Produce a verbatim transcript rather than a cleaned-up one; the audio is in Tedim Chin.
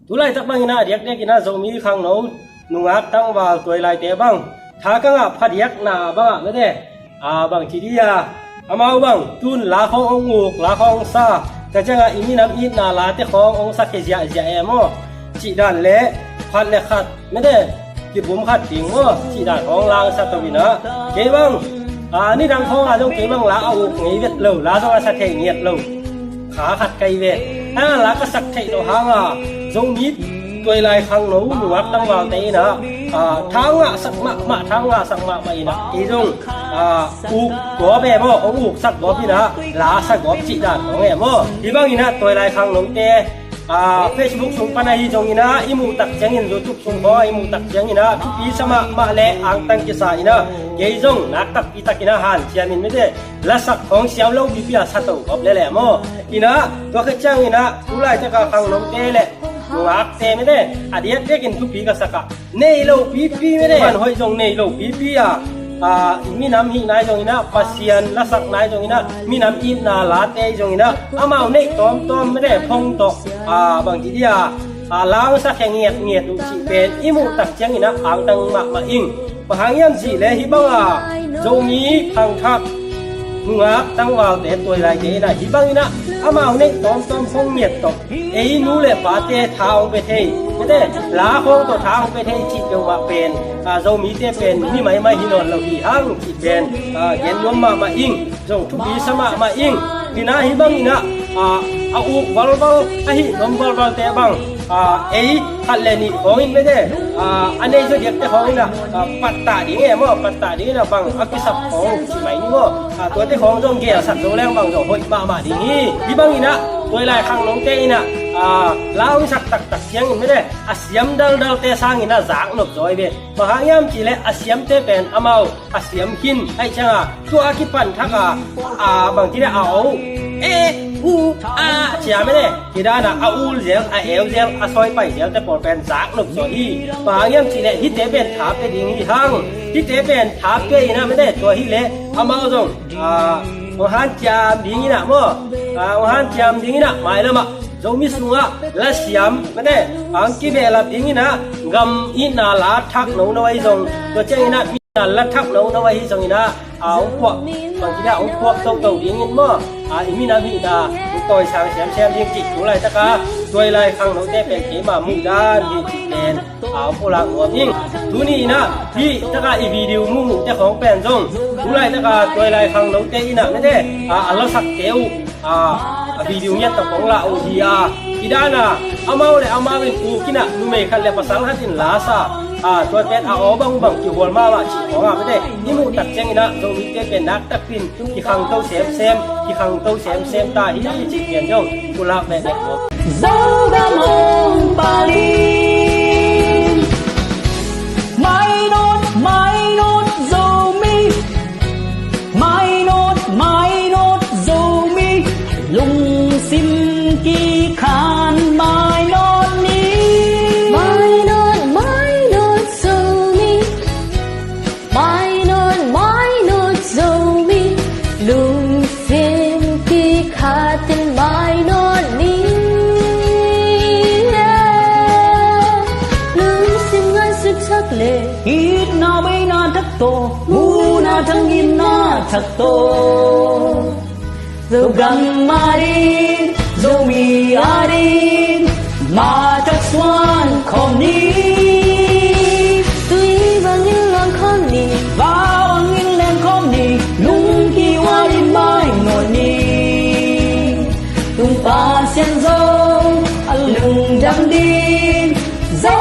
Tulaitak bangin ah a diakdiakin ah Zomi khangno nungak tangval tuailaite bang tha ka ngah phadiakna bangah mete, a, bang ci dih a, amau bang tun la khawng hong uk, la khawng hong sa, tua ciangah i minam itna late khawng hong sa khia ziahziah e maw, cih dan le khat le khat mete kibum khat ding maw, cih dan khawng la hong sa to in ah, kei bang, a, nidang khawng ah zong kei bang la a uk ngei vet lo, la zong a sa thei ngiat lo kha khat ka hi ve. Hang la ka sak theih loh hanga Zomi tuailai khangno nungak tangvalte in ah, a, tha hong ngahsak mahmah, tha hong ngahsak mahmah in ah, kei zong, a, uk gawp e maw, hong uksak gawp in ah, la sa gawp cih dan khawng e maw. Hih bangin ah tuailai khangnote, a, Facebook sung pan ahi zongin ah i muh tak ciangin, YouTube sung khawng i muh tak ciangin ah thupi sa mahmah le angtang kisa in ah, kei zong nak takpi takin ah hanciam in mete, lasak khawng siam lo pipi a sa to gawp lel e maw. In ah tua khit ciangin ah tulaitak a khangnote le nungakte mete, a diakdiakin thupi ka sak ah, nei lo pipi mete, man hoih zong nei lo pipi a, a, minam hih nai zongin ah, Pasian lasak nai zongin ah, minam itna late zongin ah, amau neih tawmtawm mete phong tawh, a, bang ci dih a, a, la hong sa khia ngiatngiat uh cih pen i muh tak ciangin ah angtang mahmah ing. Bang hang hiam cih leh hih banga Zomi khangthak nungak tangvalte tuailaite in ah hih bangin ah amau neih tawmtawm phong ngiat tawh ei nu le pate tha hong pia thei mete, la khawng tawh tha hong pia thei cih peuhmah pen, a, Zomite pen mi maimai hi nawn lo hi hang cih pen, a, gen nuam mahmah ing. Zong thupi sa mahmah ing. Hi na hih bangin ah, a, a uk valval, a hih nuam valvalte bang, a, ei khat le nih khawng in mete, a, a nei zaw diakte khawng in ah, a, pattah ding e maw, pattah ding in ah bang a kisap khawng ci mai ni maw. A, tuate khawng zong gelsak zo leng bang zong hoih mahmah ding hi. Hih bangin ah tuailai khangnote in ah, a, la hong sak taktak ciangin mete, a siam daldalte sangin ah zak nop zaw hi ve. Bang hang hiam cih leh a siamte pen amau a siam khin ahih ciangah, tua a kipan thak a, a, bang ci dih a, a, o, e, u, a, ci a mete, hi dan a, a ul zel, a eu zel, a sawi pai zelte pawl pen zak nop zaw hi. Bang hang hiam cih leh hihte pen tha pia ding hi hang. Hihte pen tha pia in ah mete, tua hi leh amau zong, a, hong hanciam ding in ah maw, a, hong hanciam ding in ah mailam ah Zomi sungah la siam mete, hong kibehlap ding in ah, gam itna la thak nono ahi zong, tua ciangin ah mi la thak nono ahi zongin ah, a, hong puak, bang ci dih a, hong puak toto dingin maw, a, i minam hihna hong tawisang semsem ding cih tulaitak a tuailai khangnote pen keima muhdan hi cih pen, a, hong pulak nuam ing. Tuni in ah hih tak a i video muhmuhte khawng pen zong tulaitak a tuailai khangnote in ah mete, a, a lasakte uh, a, a video ngiat tak hong lah uh hi a, hi dan a, amau le amau in uk in ah numei khat le pasal khat in la sa, a, tua pen a aw bangbang kihual mahmah cih khawng ah mete, i muh tak ciangin ah Zomite pen nak takin kikhangto semsem, kikhangto semsem ta hi cih pen zong pulak veve. Zogam hong palin, mainawt, mainawt Zomi. Mainawt, mainawt Zomi, lungsim kikhan mainawt ni. Mainawt, mainawt Zomi, mainawt, mainawt Zomi, lungsim kikhatin mainawt ni. Lungsim ngaihsut thak le itna beina thak tawh, muhna thak ngimna thak tawh, Zogam ading, Zomi ading, mah thak suan khawm ni. Tui bangin luang khawm ni, va bangin leng khawm ni, lungkiat in mainawt ni. Tung Pasian Zo a lungdam ding, Zo